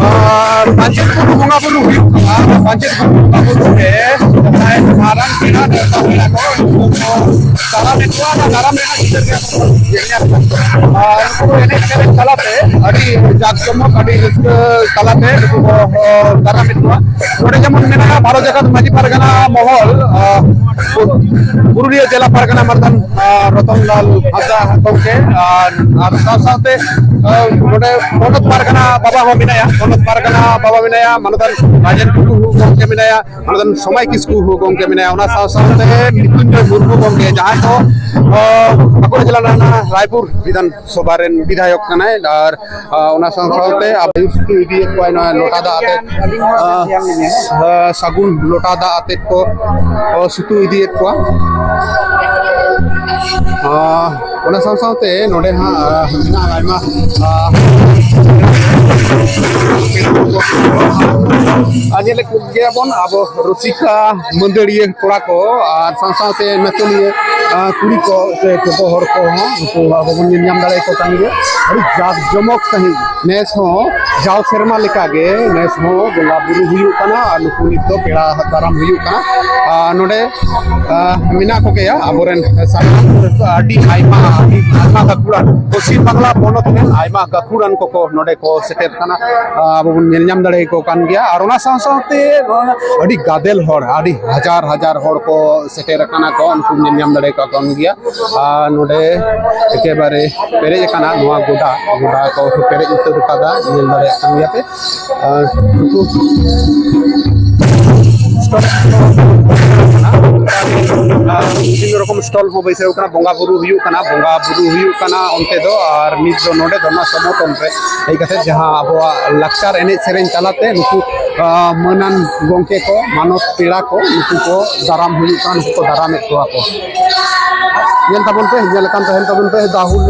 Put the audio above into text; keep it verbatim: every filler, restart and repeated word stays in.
ᱟᱨ ᱯᱟᱧᱪᱮᱛ ᱵᱩᱨᱩ ᱵᱚᱸᱜᱟ ᱵᱩᱨᱩ ᱦᱩᱭᱩᱜ ᱠᱟᱱᱟ᱾ ᱯᱟᱧᱪᱮᱛ ᱵᱩᱨᱩ ᱵᱚᱸᱜᱟ ᱵᱩᱨᱩ ᱨᱮ ᱡᱟᱦᱟᱸᱭ ᱢᱟᱨᱟᱝ ᱯᱮᱲᱟ ᱱᱮᱣᱛᱟ ᱯᱮᱲᱟ ᱠᱚ, ᱩᱱᱠᱩ ᱠᱚ ᱫᱟᱨᱟᱢ ᱮᱫ ᱠᱚᱣᱟ᱾ ᱚᱱᱟ ᱫᱟᱨᱟᱢ ᱨᱮᱱᱟᱜ ᱪᱤᱛᱟᱹᱨ ᱜᱮ ᱟᱵᱚ ᱵᱚᱱ ᱧᱮᱞ ᱧᱟᱢ ᱮᱫᱟ᱾ ᱟᱨ ᱩᱱᱠᱩ ᱮᱱᱮᱡ ᱥᱮᱨᱮᱧ ᱛᱟᱞᱟᱛᱮ ᱟᱹᱰᱤ ᱡᱟᱠ ᱡᱚᱢᱚᱠ, ᱟᱹᱰᱤ ᱨᱟᱹᱥᱠᱟᱹ ᱛᱟᱞᱟᱛᱮ ᱱᱩᱠᱩ ᱠᱚ, ᱚ, ᱫᱟᱨᱟᱢ ᱮᱫ ᱠᱚᱣᱟ᱾ ᱱᱚᱰᱮ ᱡᱮᱢᱚᱱ ᱢᱮᱱᱟᱜᱼᱟ ᱵᱷᱟᱨᱚᱛ ᱡᱟᱠᱟᱛ ᱢᱟᱹᱡᱷᱤ ᱯᱟᱨᱜᱟᱱᱟ ᱢᱚᱦᱚᱞ, ᱟ, ᱯᱩᱨᱩᱞᱤᱭᱟᱹ ᱡᱮᱞᱟ ᱯᱟᱨᱜᱟᱱᱟ ᱢᱟᱨᱫᱟᱱ, ᱟ, ᱨᱚᱛᱚᱱ ᱞᱟᱞ ᱦᱟᱸᱥᱫᱟ ᱜᱚᱢᱠᱮ, ᱟᱨ, ᱟᱨ ᱥᱟᱶ ᱥᱟᱶᱛᱮ, ᱟ, ᱱᱚᱰᱮ ᱯᱚᱱᱚᱛ ᱯᱟᱨᱜᱟᱱᱟ ᱵᱟᱵᱟ ᱦᱚᱸ ᱢᱮᱱᱟᱭᱟ, ᱯᱚᱱᱚᱛ ᱯᱟᱨᱜᱟᱱᱟ ᱵᱟᱵᱟ ᱢᱮᱱᱟᱭᱟ, ᱢᱟᱱᱚᱛᱟᱱ ᱨᱟᱡᱮᱱ ᱴᱩᱰᱩ ᱜᱚᱢᱠᱮ ᱢᱮᱱᱟᱭᱟ, ᱢᱟᱱᱚᱛᱟᱱ ᱥᱚᱢᱟᱭ ᱠᱤᱥᱠᱩ ᱜᱚᱢᱠᱮ ᱢᱮᱱᱟᱭᱟ, ᱚᱱᱟ ᱥᱟᱶ ᱥᱟᱶᱛᱮ ᱢᱨᱤᱛᱩᱧᱡᱚᱭ ᱢᱩᱨᱢᱩ ᱜᱚᱢᱠᱮ, ᱡᱟᱦᱟᱸᱭ ᱫᱚ, ᱟ, ᱵᱟᱸᱠᱩᱲᱟ ᱡᱮᱞᱟ ᱨᱮᱱᱟᱜ ᱨᱟᱭᱯᱩᱨ ᱵᱤᱫᱷᱟᱱ ᱥᱚᱵᱷᱟ ᱨᱮᱱ ᱵᱤᱫᱷᱟᱭᱚᱠ ᱠᱟᱱᱟᱭ᱾ ᱟᱨ, ᱟ, ᱚᱱᱟ ᱥᱟᱶ ᱥᱟᱶᱛᱮ ᱟᱵᱚ ᱥᱩᱛᱩ ᱤᱫᱤᱭᱮᱫ ᱠᱚᱣᱟᱭ ᱱᱚᱣᱟ ᱞᱚᱴᱟ ᱫᱟᱜ ᱟᱛᱮ, ᱟ, ᱟ, ᱥᱟᱹᱜᱩᱱ ᱞᱚᱴᱟ ᱫᱟᱜ ᱟᱛᱮ ᱠᱚ, ᱠᱚ ᱥᱩᱛᱩ ᱤᱫᱤᱭᱮᱫ ᱠᱚᱣᱟ᱾ ᱟ, ᱚᱱᱟ ᱥᱟᱶ ᱥᱟᱶᱛᱮ ᱱᱚᱰᱮ ᱦᱟᱸᱜ, ᱟ, ᱢᱮᱱᱟᱜᱼᱟ ᱟᱭᱢᱟ, ᱟ, ᱟᱨ ᱧᱮᱞᱮᱫ ᱜᱮᱭᱟᱵᱚᱱ ᱟᱵᱚ ᱨᱩᱥᱤᱠᱟ ᱢᱟᱹᱫᱟᱹᱲᱤᱭᱟᱹ ᱠᱚᱲᱟ ᱠᱚ ᱟᱨ ᱥᱟᱶ ᱥᱟᱶᱛᱮ ᱱᱟᱪᱚᱱᱤᱭᱟᱹ, ᱟ, ᱠᱩᱲᱤ ᱠᱚ ᱥᱮ ᱜᱚᱜᱚ ᱦᱚᱲ ᱠᱚᱦᱚᱸ ᱱᱩᱠᱩ ᱟᱵᱚ ᱵᱚᱱ ᱧᱮᱞ ᱧᱟᱢ ᱫᱟᱲᱮᱭᱟᱠᱚ ᱠᱟᱱ ᱜᱮᱭᱟ᱾ ᱟᱹᱰᱤ ᱡᱟᱠ ᱡᱚᱢᱚᱠ ᱥᱟᱺᱦᱤᱡ ᱱᱮᱥ ᱦᱚᱸ ᱡᱟᱣ ᱥᱮᱨᱢᱟ ᱞᱮᱠᱟᱜᱮ ᱱᱮᱥ ᱦᱚᱸ ᱵᱚᱸᱜᱟ ᱵᱩᱨᱩ ᱦᱩᱭᱩᱜ ᱠᱟᱱᱟ ᱟᱨ ᱱᱩᱠᱩ ᱱᱤᱛ ᱫᱚ ᱯᱮᱲᱟ ᱫᱟᱨᱟᱢ ᱦᱩᱭᱩᱜ ᱠᱟᱱᱟ᱾ ᱟᱨ ᱱᱚᱰᱮ, ᱟ, ᱢᱮᱱᱟᱜ ᱠᱚᱜᱮᱭᱟ ᱟᱵᱚᱨᱮᱱ ᱥᱟᱱᱟᱢ ᱟᱹᱰᱤ ᱟᱭᱢᱟ, ᱟᱹᱰᱤ ᱟᱭᱢᱟ ᱜᱟᱹᱠᱷᱩᱲᱟᱱ ᱯᱚᱥᱪᱤᱢ ᱵᱟᱝᱞᱟ ᱯᱚᱱᱚᱛ ᱨᱮᱱ ᱟᱭᱢᱟ ᱜᱟᱹᱠᱷᱩᱲᱟᱱ ᱠᱚᱠᱚ ᱱᱚᱰᱮ ᱠᱚ ᱥᱮᱴᱮᱨ ᱠᱟᱱᱟ᱾ ᱟ, ᱟᱵᱚ ᱵᱚᱱ ᱧᱮᱞ ᱧᱟᱢ ᱫᱟᱲᱮᱭᱟᱠᱚ ᱠᱟᱱ ᱜᱮᱭᱟ᱾ ᱟᱨ ᱚᱱᱟ ᱥᱟᱶ ᱥᱟᱶᱛᱮ ᱱᱚᱣᱟ ᱟᱹᱰᱤ ᱜᱟᱫᱮᱞ ᱦᱚᱲ, ᱟᱹᱰᱤ ᱦᱟᱡᱟᱨ ᱦᱟᱡᱟᱨ ᱦᱚᱲ ᱠᱚ ᱥᱮᱴᱮᱨ ᱟᱠᱟᱱᱟ ᱠᱚ, ᱩᱱᱠᱩᱢ ᱧᱮᱞ ᱧᱟᱢ ᱫᱟᱲᱮ ᱟᱠᱟᱫ ᱠᱚ ᱜᱮᱭᱟ᱾ ᱟᱨ ᱱᱚᱰᱮ ᱮᱠᱮᱵᱟᱨᱮ ᱯᱮᱨᱮᱡ ᱟᱠᱟᱱᱟ ᱱᱚᱣᱟ ᱜᱚᱰᱟ, ᱜᱚᱰᱟ ᱠᱚ ᱯᱮᱨᱮᱡ ᱩᱛᱟᱹᱨ ᱟᱠᱟᱫᱟ, ᱧᱮᱞ ᱫᱟᱲᱮᱭᱟᱜ ᱠᱟᱱ ᱜᱮᱭᱟ ᱯᱮ᱾ ᱟᱨ ᱱᱩᱠᱩ ᱟᱨ ᱵᱤᱵᱷᱤᱱᱱᱚ ᱨᱚᱠᱚᱢ ᱥᱴᱚᱞ ᱦᱚᱸ ᱵᱟᱹᱭᱥᱟᱹᱣ ᱠᱟᱱᱟ, ᱵᱚᱸᱜᱟ ᱵᱩᱨᱩ ᱦᱩᱭᱩᱜ ᱠᱟᱱᱟ, ᱵᱚᱸᱜᱟ ᱵᱩᱨᱩ ᱦᱩᱭᱩᱜ ᱠᱟᱱᱟ ᱚᱱᱛᱮ ᱫᱚ᱾ ᱟᱨ ᱱᱤᱛ ᱫᱚ ᱱᱚᱰᱮ ᱫᱚ ᱱᱚᱣᱟ ᱥᱚᱢᱚᱛᱚᱞ ᱨᱮ ᱦᱮᱡ ᱠᱟᱛᱮ ᱡᱟᱦᱟᱸ ᱟᱵᱚᱣᱟᱜ ᱞᱟᱠᱪᱟᱨ ᱮᱱᱮᱡ ᱥᱮᱨᱮᱧ ᱛᱟᱞᱟᱛᱮ ᱱᱩᱠᱩ, ᱟᱸ, ᱢᱟᱹᱱᱟᱱ ᱜᱚᱢᱠᱮ ᱠᱚ, ᱢᱟᱱᱚᱛ ᱯᱮᱲᱟ ᱠᱚ, ᱱᱩᱠᱩ ᱠᱚ ᱫᱟᱨᱟᱢ ᱦᱩᱭᱩᱜ ᱠᱟᱱᱟ, ᱱᱩᱠᱩ ᱠᱚ ᱫᱟᱨᱟᱢᱮᱫ ᱠᱚᱣᱟ ᱠᱚ᱾ ᱧᱮᱞ ᱛᱟᱵᱚᱱ ᱯᱮ, ᱧᱮᱞ ᱟᱠᱟᱱ ᱛᱟᱦᱮᱱ ᱛᱟᱵᱚᱱ ᱯᱮ ᱫᱟᱦᱩᱞ᱾